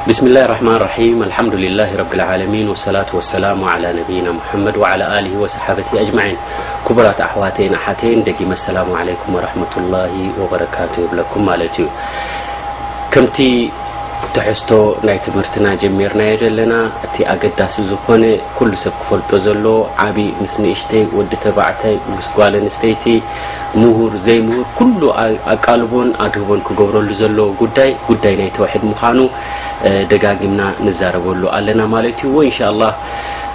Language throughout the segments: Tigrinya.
بسم الله الرحمن الرحيم. الحمد لله رب العالمين، والصلاة والسلام على نبينا محمد وعلى آله وصحابته أجمعين. ክቡራት ኣሕዋተይን ኣሓተይን፣ ደጊመ ሰላሙ ዓለይኩም ወረሕመቱላሂ ወበረካቱ ይብለኩም ማለት እዩ። ከምቲ ትሕዝቶ ናይ ትምህርትና ጀሚርናዮ ዘለና፣ እቲ ኣገዳሲ ዝኾነ ኩሉ ሰብ ክፈልጦ ዘሎ፣ ዓቢ ምስ ንእሽተይ፣ ወዲ ተባዕታይ ምስ ጓል ኣንስተይቲ፣ ምሁር ዘይምሁር፣ ኩሉ ኣ-፣ ኣቃልቦን ኣድህቦን ክገብረሉ ዘለዎ ጉዳይ፣ ጉዳይ ናይ ተውሒድ ምዃኑ፣ እ፣ ደጋጊምና ንዛረበሉ ኣለና ማለት እዩ። ወኢንሻኣላህ፣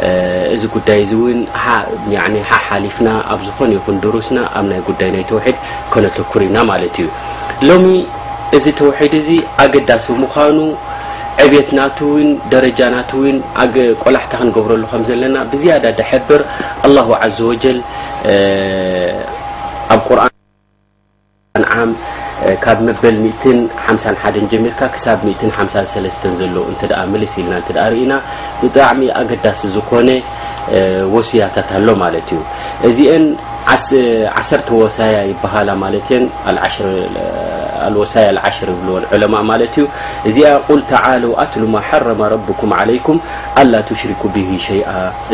እ፣ እዚ ጉዳይ እዚ እውን ሓ-፣ ያዕኒ ሓሓሊፍና ኣብ ዝኾነ ይኹን ድሩስና ኣብ ናይ ጉዳይ ናይ ተውሒድ ከነተኩር ኢና ማለት እዩ። ሎሚ እዚ ተውሒድ እዚ ኣገዳሲ ምዃኑ፣ ዕብየት ናቱ እውን፣ ደረጃ ናቱ እውን ኣገ-፣ ቆላሕታ ክንገብረሉ ከም ዘለና ብዝያዳ ደሕብር። ኣላሁ ዓዘ ወጀል፣ እ፣ ኣብ ቁርኣን ዓም፣ እ፣ ካብ መበል ሚእትን ሓምሳን ሓደን ጀሚርካ ክሳብ ሚእትን ሓምሳን ሰለስተን ዘሎ እንተ ደኣ ምልስ ኢልና እንተ ደኣ ርኢና፣ ብጣዕሚ ኣገዳሲ ዝኾነ፣ እ፣ ወስያታት ኣሎ ማለት እዩ። እዚአን ዓስ-፣ ዓሰርተ ወሳያ ይበሃላ ማለት እየን። ኣልዓሽር፣ ኣልወሳያ ኣልዓሽር ይብልወን ዑለማ ማለት እዩ። እዚኣ ቁል ተዓለው ኣትሉ ማ ሓረመ ረብኩም ዓለይኩም ኣላ ቱሽሪኩ ብሂ ሸይኣ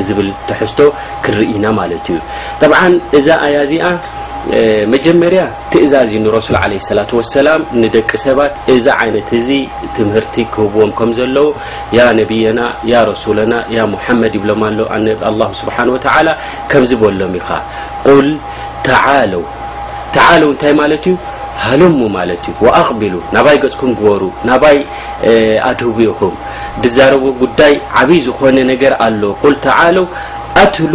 ዝብል ትሕዝቶ ክንርኢ ኢና ማለት እዩ። ጠብዓን እዛ ኣያ እዚኣ፣ እ፣ መጀመርያ ትእዛዝ እዩ ንረሱል ዓለይሂ ሰላቱ ወሰላም ንደቂ ሰባት እዚ ዓይነት እዚ ትምህርቲ ክህብዎም ከም ዘለዉ፣ ያ ነቢየና፣ ያ ረሱለና፣ ያ ሙሓመድ ይብሎም ኣሎ ኣነ-፣ ኣላሁ ስብሓን ወተዓላ ከምዚ በሎም ኢኻ። ቁል ተዓለው። ተዓለው እንታይ ማለት እዩ? ሃልሙ ማለት እዩ። ወኣቕቢሉ፣ ናባይ ገጽኩም ግበሩ፣ ናባይ፣ እ፣ ኣድህቡ ኢኹም። ድዛረቦ ጉዳይ ዓብይ ዝኾነ ነገር ኣሎ። ቁል ተዓለው ኣትሉ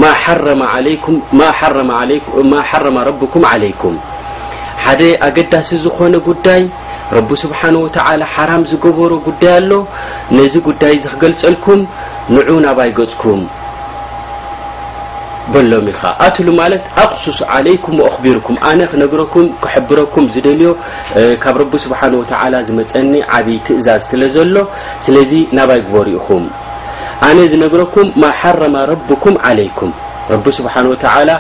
ማ ሓረመ ዓለይኩም፣ ማ ሓረመ ዓለይኩም፣ ማ ሓረመ ረብኩም ዓለይኩም። ሓደ ኣገዳሲ ዝኾነ ጉዳይ፣ ረቢ ስብሓነ ወተዓላ ሓራም ዝገበሮ ጉዳይ ኣሎ። ነዚ ጉዳይ እዚ ክገልጸልኩም፣ ንዑ ናባይ ገጽኩም በሎም ኢኻ። ኣትሉ ማለት ኣቕሱስ ዓለይኩም ወኣኽቢርኩም፣ ኣነ ክነግረኩም፣ ክሕብረኩም ዝደልዮ፣ እ፣ ካብ ረቢ ስብሓነ ወተዓላ ዝመጸኒ ዓብይ ትእዛዝ ስለ ዘሎ፣ ስለዚ ናባይ ግበሩ ኢኹም። ኣነ ዝነግረኩም ማ ሓረመ ረብኩም ዓለይኩም፣ ረቢ ስብሓን ወተዓላ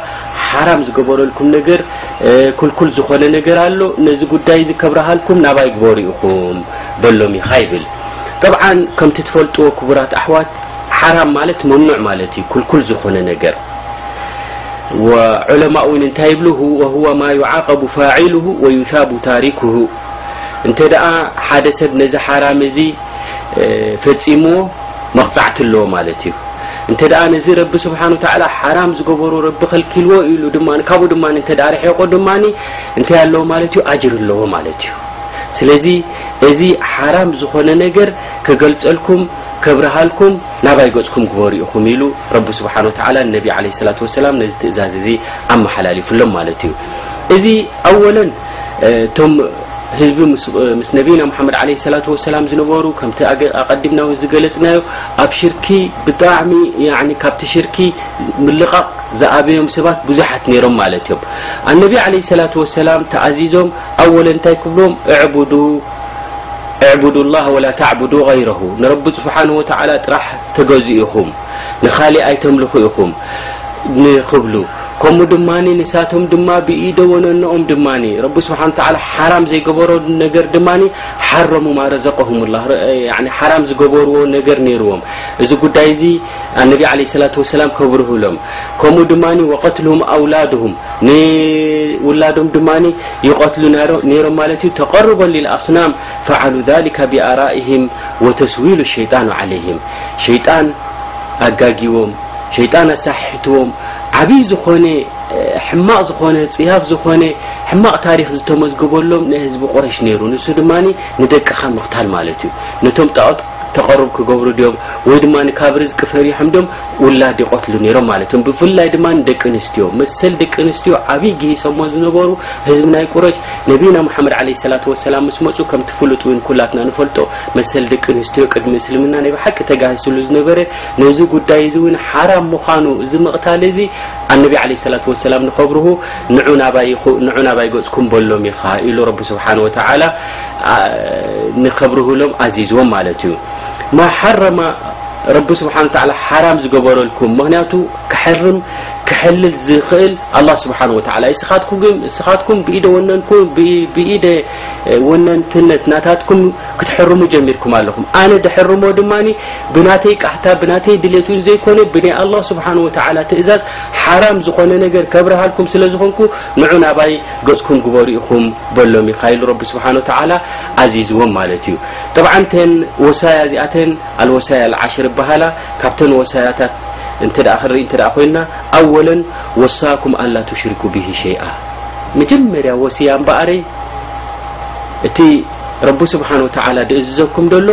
ሓራም ዝገበረልኩም ነገር፣ እ፣ ክልኩል ዝኾነ ነገር ኣሎ፣ ነዚ ጉዳይ እዚ ከብርሃልኩም ናባይ ግበሩ ኢኹም በሎም ኢኻ ይብል። ጠብዓን ከምቲ ትፈልጥዎ ክቡራት ኣሕዋት፣ ሓራም ማለት መምኑዕ ማለት እዩ፣ ክልኩል ዝኾነ ነገር። ወዑለማእ እውን እንታይ ይብሉ? هو، وهو ما يعاقب فاعله ويثاب تاركه። እንተ ደኣ ሓደ ሰብ ነዚ ሓራም እዚ፣ እ፣ ፈጺምዎ መቕጻዕቲ ኣለዎ ማለት እዩ። እንተ ደኣ ነዚ ረቢ ስብሓን ወተዓላ ሓራም ዝገበሮ ረቢ ከልኪልዎ ኢሉ ድማ፣ ካብኡ ድማ እንተ ደኣ ርሒቑ ድማ እንታይ ኣለዎ ማለት እዩ? ኣጅር ኣለዎ ማለት እዩ። ስለዚ እዚ ሓራም ዝኾነ ነገር ክገልጸልኩም፣ ከብርሃልኩም፣ ናባይ ገጽኩም ግበሩ ኢኹም ኢሉ ረቢ ስብሓን ወተዓላ ንነቢ ዓለይሂ ሰላቱ ወሰላም ነዚ ትእዛዝ እዚ ኣመሓላሊፉሎም ማለት እዩ። እዚ ኣወለን፣ እ፣ እቶም ህዝቢ ምስ፣ ምስ ነቢና ሙሓመድ ዓለይሂ ሰላቱ ወሰላም ዝነበሩ፣ ከምቲ ኣገ-፣ ኣቐዲምና እውን ዝገለጽናዮ፣ ኣብ ሽርኪ ብጣዕሚ፣ ያዕኒ፣ ካብቲ ሽርኪ ምልቓቕ ዝኣበዮም ሰባት ብዙሓት ነይሮም ማለት እዮም። ኣነቢ ዓለይሂ ሰላቱ ወሰላም ተኣዚዞም፣ ኣወለ እንታይ ክብሎም? እዕቡዱ፣ እዕቡዱ ላህ ወላ ተዕቡዱ ገይረሁ፣ ንረቢ ስብሓንሁ ወተዓላ ጥራሕ ተገዙ ኢኹም፣ ንኻሊእ ኣይተምልኹ ኢኹም ንኽብሉ፣ ከምኡ ድማ ንሳቶም ድማ ብኢደ ወነንኦም ድማ ረቢ ስብሓን ወተዓላ ሓራም ዘይገበሮ ነገር ድማ ሓረሙ ማ ረዘቀሁም ላህ፣ ረ-፣ ያኒ ሓራም ዝገበርዎ ነገር ነይርዎም። እዚ ጉዳይ እዚ ኣነቢ ዓለይሂ ሰላቱ ወሰላም ከብርሁሎም። ከምኡ ድማ ወቀትልሁም ኣውላድሁም፣ ንውላዶም ድማ ይቐትሉ ነይሮ-፣ ነይሮም ማለት እዩ። ተቐርቦን ሊልኣስናም ፈዓሉ ዛሊከ ቢኣራኢሂም ወተስዊሉ ሸይጣኑ ዓለይሂም። ሸይጣን ኣጋጊዎም፣ ሸይጣን ኣሳሒሕትዎም፣ ዓብዪ ዝኾነ፣ እ፣ ሕማቕ ዝኾነ፣ ጽያፍ ዝኾነ፣ ሕማቕ ታሪኽ ዝተመዝገበሎም ናይ ህዝቢ ቁረሽ ነይሩ። ንሱ ድማ ንደቅኻ ምቕታል ማለት እዩ። ነቶም ጣዖት ተቐርብ ክገብሩ ድዮም? ወይ ድማ ካብ ርዝቂ ፈሪሖም ድዮም ውላድ ይቐትሉ ነይሮም ማለት እዮም። ብፍላይ ድማ ንደቂ ኣንስትዮ፣ መሰል ደቂ ኣንስትዮ ዓብዪ ግሂሶሞ ዝነበሩ ህዝቢ ናይ ቁረሽ፣ ነቢና ሙሓመድ ዓለይሂ ሰላቱ ወሰላም ምስ መጹ፣ ከምቲ ፍሉጥ እውን ኩላትና ንፈልጦ፣ መሰል ደቂ ኣንስትዮ ቅድሚ እስልምና ናይ ብሓቂ ተጋሂስሉ ዝነበረ፣ ነዚ ጉዳይ እዚ እውን ሓራም ምዃኑ፣ እዚ ምቕታል እዚ ኣነቢ ዓለይሂ ሰላቱ ወሰላም ንኸብርሁ፣ ንዑ ናባይ ይኹ-፣ ንዑ ናባይ ገጽኩም በሎም ኢኻ ኢሉ ረቢ ስብሓን ወተዓላ፣ ኣ-፣ ንኸብርሁሎም ኣዚዝዎም ማለት እዩ። ማ ሓረመ ረቢ ስብሓን ወተዓላ ሓራም ዝገበረልኩም። ምኽንያቱ ክሕርም ክሕልል ዝኽእል ኣላህ ስብሓን ወተዓላ። እስኻትኩም ግን፣ እስኻትኩም ብኢደ ወነንኩም፣ ብ-፣ ብኢደ ወነንትነት ናታትኩም ክትሕርሙ ጀሚርኩም ኣለኹም። ኣነ ድሕርሞ ድማኒ ብናተይ ቃሕታ፣ ብናተይ ድሌት እውን ዘይኮነ፣ ብናይ ኣላህ ስብሓን ወተዓላ ትእዛዝ ሓራም ዝኾነ ነገር ከብርሃልኩም ስለ ዝኾንኩ፣ ንዑ ናባይ ገጽኩም ግበሩ ኢኹም በሎም ኢኻ ኢሉ ረቢ ስብሓን ወተዓላ ኣዚዝዎም ማለት እዩ። ጠብዓን ተን ወሳያ እዚኣተን ኣልወሳያ ኣልዓሽር ይበሃላ። ካብተን ወሳያታት እንተ ደኣ ክንርኢ እንተ ደኣ ኮይንና፣ ኣወለን ወሳኩም ኣላ ቱሽሪኩ ቢሂ ሸይኣ። መጀመርያ ወስያ እምበኣረይ እቲ ረቢ ስብሓን ወተዓላ ድእዝዘኩም ደሎ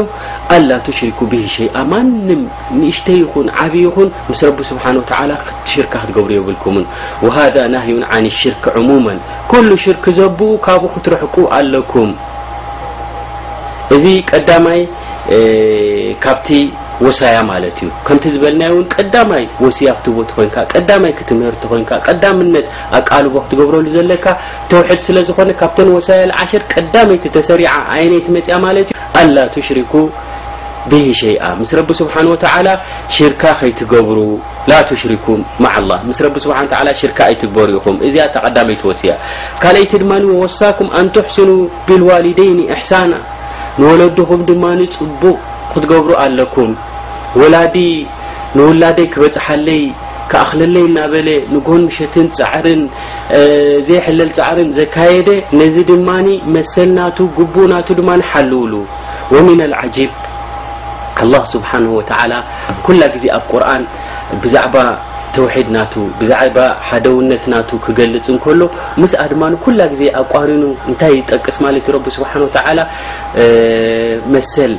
ኣላ ቱሽሪኩ ቢሂ ሸይኣ፣ ማንም ንእሽተይ ይኹን ዓብዪ ይኹን ምስ ረቢ ስብሓን ወተዓላ ሽርካ ክትገብሩ የብልኩምን። ወሃዛ ናህዩን ዓን ሽርክ ዕሙመን፣ ኩሉ ሽርክ ዘብኡ ካብኡ ክትርሕቁ ኣለኩም። እዚ ቀዳማይ፣ እ፣ ካብቲ ወሳያ ማለት እዩ። ከምቲ ዝበልናዮ እውን ቀዳማይ ወስያ ክትህቦ ተኾይንካ፣ ቀዳማይ ክትምህር ተኾይንካ፣ ቀዳምነት ኣቃልቦ ክትገብረሉ ዘለካ ተውሒድ ስለ ዝኾነ፣ ካብተን ወሳያ ኣልዓሽር ቀዳመይቲ ተሰሪዓ ኣየነይቲ መጽያ ማለት እዩ? ኣላ ቱሽሪኩ ቢሂ ሸይኣ፣ ምስ ረቢ ስብሓን ወተዓላ ሽርካ ከይትገብሩ። ላ ቱሽሪኩ መዓ ኣላህ፣ ምስ ረቢ ስብሓን ወተዓላ ሽርካ ኣይትግበሩ ኢኹም። እዚኣ እታ ቀዳመይቲ ወስያ። ካልኣይቲ ድማ፣ ወወሳኩም ኣን ቱሕስኑ ቢልዋሊደይኒ ኢሕሳና፣ ንወለድኹም ድማ ጽቡቕ ክትገብሩ ኣለኩም። ወላዲ ንውላደይ ክበጽሓለይ፣ ክኣኽለለይ እናበለ ንጎን ምሸትን ጻዕርን፣ እ፣ ዘይሕለል ጻዕርን ዘካየደ፣ ነዚ ድማ መሰል ናቱ፣ ግቡእ ናቱ ድማ ሓልውሉ። ወሚን ኣልዓጂብ፣ ኣላህ ስብሓንሁ ወተዓላ ኩላ ግዜ ኣብ ቁርኣን ብዛዕባ ተውሒድ ናቱ፣ ብዛዕባ ሓደውነት ናቱ ክገልጽ እንከሎ፣ ምስኣ ድማ ኩላ ግዜ ኣቋሪኑ እንታይ ይጠቅስ ማለት እዩ? ረቢ ስብሓን ወተዓላ፣ እ፣ መሰል፣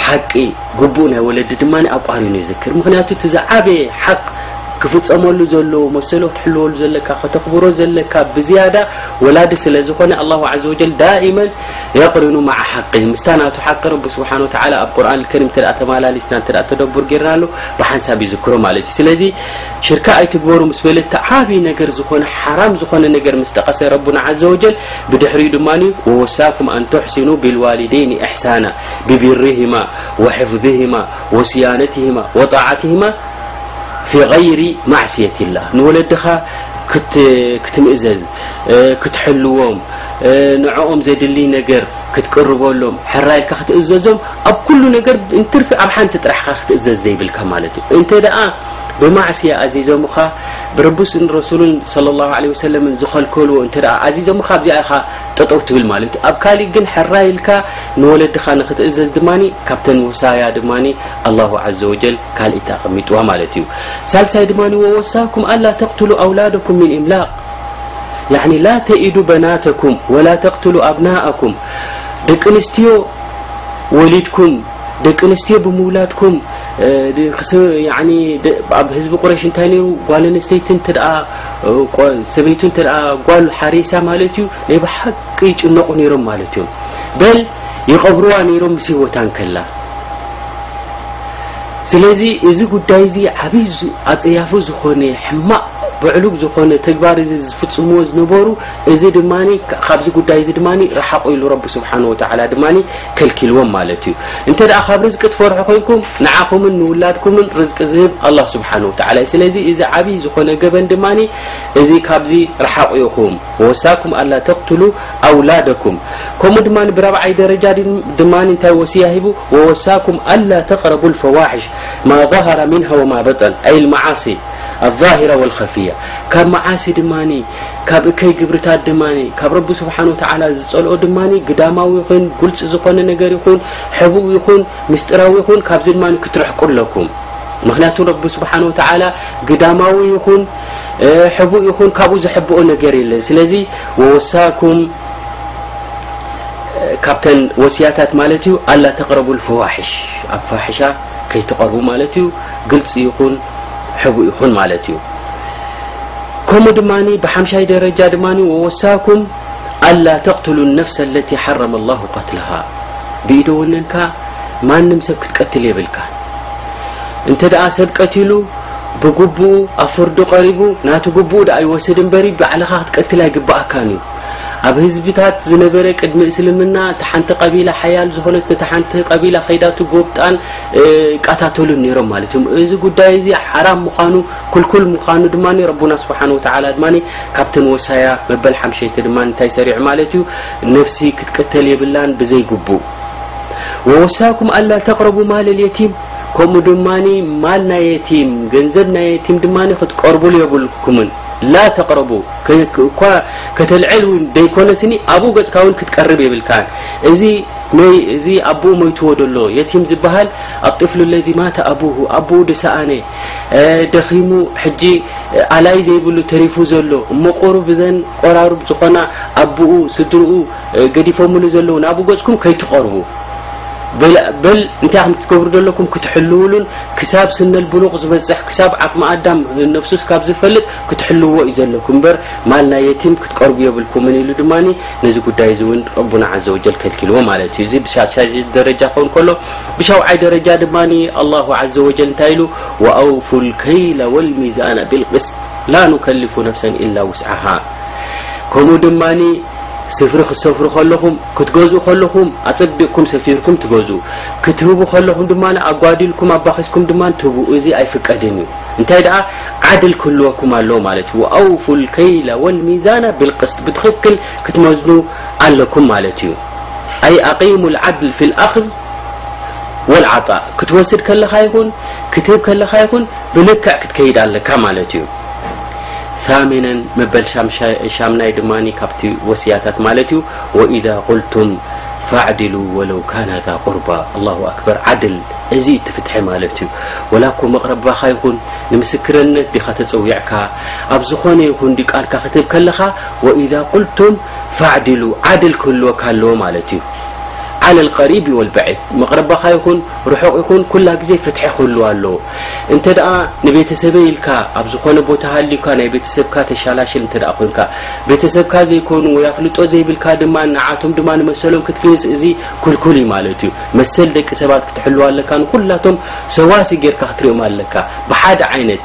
ሓቂ፣ ግቡእ ናይ ወለዲ ድማ ኣቋሪኑ ይዝክር። ምኽንያቱ እቲ ዝዓበየ ሓቅ ክፍጸመሉ ዘለዎ፣ መሰሉ ክትሕልወሉ ዘለካ፣ ከተኽብሮ ዘለካ ብዝያዳ ወላዲ ስለ ዝኾነ፣ ኣላሁ ዓዘ ወጀል ዳኢመን የቕሪኑ መዓ ሓቂ። ምስታ ናቱ ሓቂ ረቢ ስብሓን ወተዓላ ኣብ ቁርኣን ከሪም እንተ ደኣ ተመላሊስና፣ እንተ ደኣ ተደቡር ጌርናሉ፣ ብሓንሳብ ይዝክሮ ማለት እዩ። ስለዚ ሽርካ ኣይትግበሩ ምስ በለ፣ እቲ ዓብዪ ነገር ዝኾነ፣ ሓራም ዝኾነ ነገር ምስ ጠቐሰ ረቡና ዓዘ ወጀል፣ ብድሕሪኡ ድማ፣ ወወሳኩም ኣን ቱሕሲኑ ቢልዋሊደይኒ ኢሕሳና፣ ብቢርሂማ ወሕፍዝሂማ ወስያነትሂማ ወጣዓትሂማ ፊ ገይሪ ማዕስየትላህ፣ ንወለድኻ ክት-፣ ክትምእዘዝ፣ እ፣ ክትሕልዎም፣ እ፣ ንዕኦም ዘድሊ ነገር ክትቅርበሎም፣ ሕራይ ኢልካ ክትእዘዞም፣ ኣብ ኩሉ ነገር እንትርፊ ኣብ ሓንቲ ጥራሕኻ ክትእዘዝ ዘይብልካ ማለት እዩ። እንተ ደኣ ብማዕስያ ኣዚዞምኻ፣ ብረቡስን ረሱልን ሰለላሁ ዐለይሂ ወሰለምን ዝኸልከልዎ እንተ ደኣ ኣዚዞምኻ፣ ኣብዚኣ ኢኻ ጠጠው ትብል ማለት እዩ። ኣብ ካሊእ ግን ሕራይ ኢልካ ንወለድኻ ንኽትእዘዝ ድማኒ፣ ካብተን ወሳያ ድማኒ ኣላሁ ዐዘ ወጀል ካልኢት ኣቐሚጥዋ ማለት እዩ። ሳልሳይ ድማኒ፣ ወወሳኩም ኣላ ተቅትሉ ኣውላደኩም ሚን ኢምላቅ፣ ያዕኒ ላ ተኢዱ በናተኩም ወላ ተቅትሉ ኣብናኣኩም፣ ደቂ ኣንስትዮ ወሊድኩም፣ ደቂ ኣንስትዮ ብምውላድኩም፣ እ፣ ድ-፣ ክስ-፣ ያዕኒ ደ-፣ ኣብ ህዝቢ ቁረይሽ እንታይ ነይሩ? ጓል ኣንስተይቲ እንተ ደኣ፣ እ፣ ቆ-፣ ሰበይቱ እንተ ደኣ ጓል ሓሪሳ ማለት እዩ፣ ናይ ብሓቂ ይጭነቑ ነይሮም ማለት እዮም። በል ይቐብርዋ ነይሮም ምስ ህይወታ እንከላ። ስለዚ እዚ ጉዳይ እዚ ዓብዪ ዝ-፣ ኣጸያፊ ዝኾነ ሕማቕ ብዕሉግ ዝኾነ ተግባር እዚ ዝፍጽምዎ ዝነበሩ፣ እዚ ድማኒ ካ-፣ ካብዚ ጉዳይ እዚ ድማኒ ርሓቑ ኢሉ ረቢ ስብሓነሁ ወተዓላ ድማኒ ከልኪልዎም ማለት እዩ። እንተ ደኣ ካብ ርዝቂ ትፈርሑ ኮይንኩም፣ ንዓኹምን ንውላድኩምን ርዝቂ ዝህብ ኣላህ ስብሓነሁ ወተዓላ እዩ። ስለዚ እዚ ዓብዪ ዝኾነ ገበን ድማኒ እዚ ካብዚ ርሓቑ ኢኹም። ወወሳኩም ኣላ ተቅትሉ ኣውላደኩም። ከምኡ ድማኒ ብራብዓይ ደረጃ ድን-፣ ድማኒ እንታይ ወስያ ሂቡ? ወወሳኩም ኣላ ተቅረቡ ልፈዋሕሽ ማ ظهر منها وما بطن، أي المعاصي الظاهرة والخفية። ካብ መዓሲ ድማኒ፣ ካብ እከይ ግብርታት ድማኒ፣ ካብ ረቢ ስብሓነ ወተዓላ ዝጸልኦ ድማኒ፣ ግዳማዊ ይኹን፣ ግልጺ ዝኾነ ነገር ይኹን፣ ሕቡእ ይኹን፣ ምስጢራዊ ይኹን፣ ካብዚ ድማኒ ክትርሕቁ ኣለኩም። ምኽንያቱ ረቢ ስብሓነ ወተዓላ ግዳማዊ ይኹን፣ እ፣ ሕቡእ ይኹን፣ ካብኡ ዝሕብኦ ነገር የለን። ስለዚ ወወሳኩም፣ እ፣ ካብተን ወስያታት ማለት እዩ፣ ኣላ ተቅረቡ ልፈዋሕሽ፣ ኣብ ፋሕሻ ከይትቐርቡ ማለት እዩ፣ ግልጺ ይኹን፣ ሕቡእ ይኹን ማለት እዩ። ከምኡ ድማኒ ብሓምሻይ ደረጃ ድማኒ ወወሳኩም ኣላ ተቅትሉ ነፍሰ ለቲ ሓረመ ላሁ ቀትልሃ። ብኢደ ወነንካ ማንም ሰብ ክትቀትል የብልካ። እንተ ደኣ ሰብ ቀቲሉ ብግቡኡ ኣብ ፍርዲ ቀሪቡ ናቱ ግቡኡ ደኣ ይወስድ እምበሪ ባዕልኻ ክትቀትል ኣይግብኣካን እዩ። ኣብ ህዝብታት ዝነበረ ቅድሚ እስልምና፣ እታ ሓንቲ ቀቢላ ሓያል ዝኾነት ነታ ሓንቲ ቀቢላ ከይዳ ትጎብጣን፣ እ፣ ይቀታተሉን ነይሮም ማለት እዮም። እዚ ጉዳይ እዚ ሓራም ምዃኑ፣ ክልኩል ምዃኑ ድማ ረቡና ስብሓነ ወተዓላ ድማ ካብተን ወሳያ መበል ሓምሸይቲ ድማ እንታይ ሰሪዑ ማለት እዩ? ነፍሲ ክትቅተል የብላን ብዘይ ግቡእ። "ወወሳኩም ኣላ ተቅረቡ ማለል የቲም"፣ ከምኡ ድማ ማል ናይ የቲም፣ ገንዘብ ናይ የቲም ድማ ክትቀርቡሉ የብልኩምን። ላ ተቅረቡ፣ ከ-፣ ከ-፣ እኳ ከተልዕል እውን ደይኮነስኒ፣ ኣብኡ ገጽካ እውን ክትቀርብ የብልካን። እዚ መይ-፣ እዚ ኣቦኡ ሞይትዎ ደሎ የቲም ዝበሃል፣ ኣጥፍሉ ለዚ ማተ ኣቡሁ፣ ኣቦኡ ድሰኣነ፣ እ፣ ደኺሙ፣ ሕጂ፣ እ፣ ኣላይ ዘይብሉ ተሪፉ ዘሎ፣ እሞ ቁሩብ እዘን ቆራሩብ ዝኾና ኣቦኡ፣ ስድርኡ፣ እ፣ ገዲፎምሉ ዘለዉ፣ ናብኡ ገጽኩም ከይትቐርቡ። በል፣ በል እንታይ ከም ትገብሩ ዘለኩም ክትሕልውሉን፣ ክሳብ ስነል ብሉቕ ዝበጽሕ፣ ክሳብ ዓቕሚ ኣዳም ነፍሱ ካብ ዝፈልጥ ክትሕልዎ እዩ ዘለኩም። እምበር ማል ናይ የቲም ክትቀርቡ የብልኩምን ኢሉ ድማ ነዚ ጉዳይ እዚ እውን ረቡና ዓዘ ወጀል ከልኪልዎ ማለት እዩ። እዚ ብሻሻይ ደረጃ ክኸውን ከሎ፣ ብሻውዓይ ደረጃ ድማ ኣላሁ ዓዘ ወጀል እንታይ ኢሉ? "ወኣውፉ ልከይለ ወልሚዛነ ቢልቅስጥ ላ ኑከልፉ ነፍሰን ኢላ ውስዓሃ።" ከምኡ ድማ ስፍሪ ክትሰፍሩ ከለኹም፣ ክትገዝኡ ከለኹም ኣጸቢቕኩም ሰፊርኩም ትገዝኡ፣ ክትህቡ ከለኹም ድማ ኣጓዲልኩም ኣባኺስኩም ድማ ትህቡ። እዚ ኣይፍቀድን እዩ። እንታይ ደኣ ዓድል ክህልወኩም ኣለዎ ማለት እዩ። "ወኣውፉ ልከይለ ወልሚዛነ ቢልቅስጥ"፣ ብትኽክል ክትመዝኑ ኣለኩም ማለት እዩ። ኣይ ኣቂሙ ልዓድል ፊ ልኣኽዝ ወልዓጣእ፣ ክትወስድ ከለኻ ይኹን ክትህብ ከለኻ ይኹን ብልክዕ ክትከይድ ኣለካ ማለት እዩ። ثامنا፣ መበል ሻምሻ-፣ ሻምናይ ድማ ካብቲ ወስያታት ማለት እዩ፣ "ወኢዛ ቁልቱም ፈዕድሉ ወለው ካነ ዛ ቁርባ።" ኣላሁ ኣክበር፣ ዓድል፣ እዚ እቲ ፍትሒ ማለት እዩ። ወላ እኮ መቕረባኻ ይኹን ንምስክርነት ዲኻ ተጸዊዕካ፣ ኣብ ዝኾነ ይኹን ድዩ ቃልካ ክትህብ ከለኻ፣ "ወኢዛ ቁልቱም ፈዕድሉ"፣ ዓድል ክህልወካ ኣለዎ ማለት እዩ። ዓለል ቀሪቢ ወልበዒድ፣ መቕረባኻ ይኹን ርሑቕ ይኹን ኩላ ግዜ ፍትሒ ክህልዎ ኣለዎ። እንተ ደኣ ንቤተሰበይ ኢልካ ኣብ ዝኾነ ቦታ ሃልዩካ ናይ ቤተሰብካ ተሻላሽል እንተ ደኣ ኮንካ፣ ቤተሰብካ ዘይኮኑ ወይ ኣፍልጦ ዘይብልካ ድማ ንዓቶም ድማ ንመሰሎም ክትግህስ፣ እዚ ክልኩል እዩ ማለት እዩ። መሰል ደቂ ሰባት ክትሕልው ኣለካ፣ ንኹላቶም ሰዋሲ ጌርካ ክትሪኦም ኣለካ። ብሓደ ዓይነት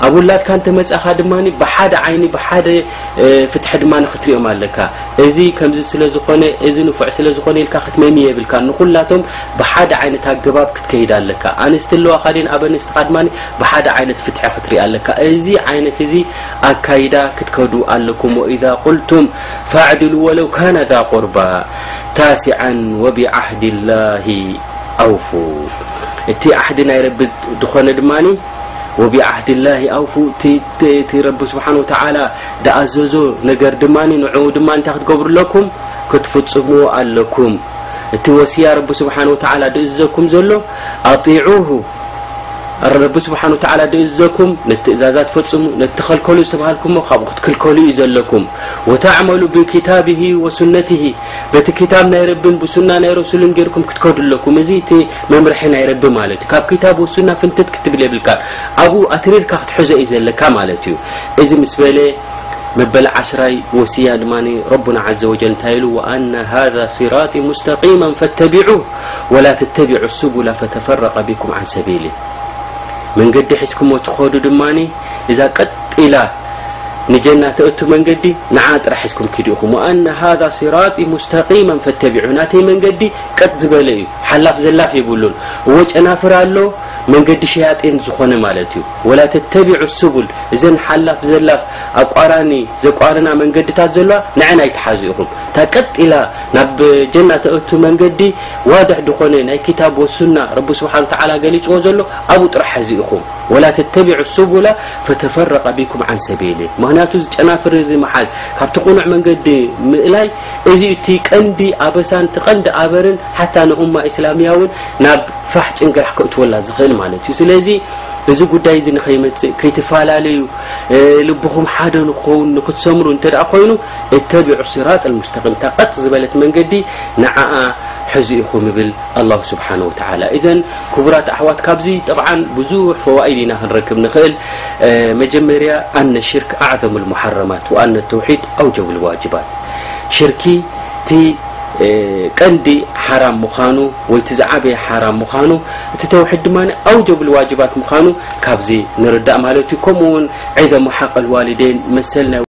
ኣብ ውላድካ እንተ መጻኻ ድማ ብሓደ ዓይኒ፣ ብሓደ፣ እ፣ ፍትሒ ድማ ክትሪኦም ኣለካ። እዚ ከምዚ ስለ ዝኾነ፣ እዚ ንፉዕ ስለ ዝኾነ ኢልካ ክትመሚ የብልካ። ንኹላቶም ብሓደ ዓይነት ኣገባብ ክትከይድ ኣለካ። ኣንስቲ ኣለዋኻ ድን ኣብ ኣንስትኻ ድማ ብሓደ ዓይነት ፍትሒ ክትርኢ ኣለካ። እዚ ዓይነት እዚ ኣካይዳ ክትከዱ ኣለኩም። "ወኢዛ ቁልቱም ፈዕድሉ ወለው ካነ ዛ ቁርባ ታሲዓን ወቢዓህድላሂ ኣውፉ።" እቲ ዓህዲ ናይ ረቢ ዝኾነ ድማ "ወቢዓህድላሂ ኣውፉ"፣ እቲ፣ እቲ፣ እቲ ረቢ ስብሓን ወተዓላ ደኣዘዞ ነገር ድማ ንዕኡ ድማ እንታይ ክትገብሩ ኣለኩም? ክትፍጽምዎ ኣለኩም። እቲ ወስያ ረቢ ስብሓን ወተዓላ ድእዝዘኩም ዘሎ፣ ኣጢዑሁ፣ ረቢ ስብሓን ወተዓላ ድእዝዘኩም፣ ነቲ ትእዛዛት ፈጽሙ፣ ነቲ ተኸልከሉ ዝተባሃልኩሞ ካብኡ ክትክልከሉ እዩ ዘለኩም። "ወተዕመሉ ብኪታብሂ ወሱነትሂ"፣ በቲ ክታብ ናይ ረብን ብሱና ናይ ረሱልን ጌርኩም ክትከዱ ኣለኩም። እዚ እቲ መምርሒ ናይ ረቢ ማለት እዩ። ካብ ክታብ ወሱና ፍንትት ክትብል የብልካን። ኣብኡ ኣትሪርካ ክትሕዞ እዩ ዘለካ ማለት እዩ። እዚ ምስ በለ መበል ዓስራይ ወስያ ድማ ረቡና ዓዘ ወጀል እንታይ ኢሉ? "ወኣነ ሃዛ ሲራጢ ሙስተቂመን ፈተቢዑ ወላ ተተቢዑ ሱቡላ ፈተፈረቀ ቢኩም ዓን ሰቢሊ።" መንገዲ ሒዝኩሞ ትኸዱ ድማ እዛ ቀጥ ኢላ ንጀና ተእቱ መንገዲ ንዓ ጥራሕ ሒዝኩም ኪዱ ኢኹም። "ወኣነ ሃዛ ሲራጢ ሙስተቂመን ፈተቢዑ"፣ ናተይ መንገዲ ቀጥ ዝበለ እዩ፣ ሓላፍ ዘላፍ የብሉን። እዎ ጨናፍር ኣሎ፣ መንገዲ ሸያጢን ዝኾነ ማለት እዩ። "ወላ ተተቢዑ ሱቡል"፣ እዘን ሓላፍ ዘላፍ ኣቋራኒ ዘቋርና መንገድታት ዘለዋ ንዐን ኣይትሓዙ ኢኹም። እታ ቀጥ ኢላ ናብ ጀና ተእቱ መንገዲ ዋድሕ ዝኾነ ናይ ክታብ ወሱና ረቢ ስብሓን ወተዓላ ገሊጽዎ ዘሎ ኣብኡ ጥራሕ ሕዙ ኢኹም። "ወላ ተተቢዑ ሱቡላ ፈተፈረቀ ቢኩም ዓን ሰቢሊ።" ምኽንያቱ እዚ ጨናፍር እዚ ምሓዝ፣ ካብቲ ቅኑዕ መንገዲ ምእላይ፣ እዚ እቲ ቀንዲ ኣበሳን እቲ ቀንዲ ኣበርን ሓታ ንኡማ ኢስላምያ እውን ናብ ፋሕ ጭንግራሕ ከእትወላ ዝኽእል ማለት እዩ። ስለዚ እዚ ጉዳይ እዚ ንኸይመጽእ፣ ከይትፈላለዩ፣ እ፣ ልብኹም ሓደ ንክኸውን፣ ንክትሰምሩ እንተ ደኣ ኮይኑ፣ "እተቢዑ ሲራጥ ኣልሙስተቂም"፣ እታ ቀጥ ዝበለት መንገዲ ንዓኣ ሕዙ ኢኹም ይብል ኣላሁ ስብሓነ ወተዓላ። እዘን ክቡራት ኣሕዋት፣ ካብዚ ጠብዓን ብዙሕ ፈዋኢድ ኢና ክንረክብ ንኽእል። እ፣ መጀመርያ፣ ኣነ ሽርክ ኣዕዘሙ ልሙሓረማት ወኣነ ተውሒድ ኣውጀቡ ልዋጅባት። ሽርኪ እቲ፣ እ፣ ቀንዲ ሓራም ምዃኑ ወይ እቲ ዝዓበየ ሓራም ምዃኑ፣ እቲ ተውሒድ ድማ ኣውጀቡ ልዋጅባት ምዃኑ ካብዚ ንርዳእ ማለት እዩ። ከምኡ እውን ዒዘሙ ሓቅ ልዋሊደይን፣ መሰል ናይ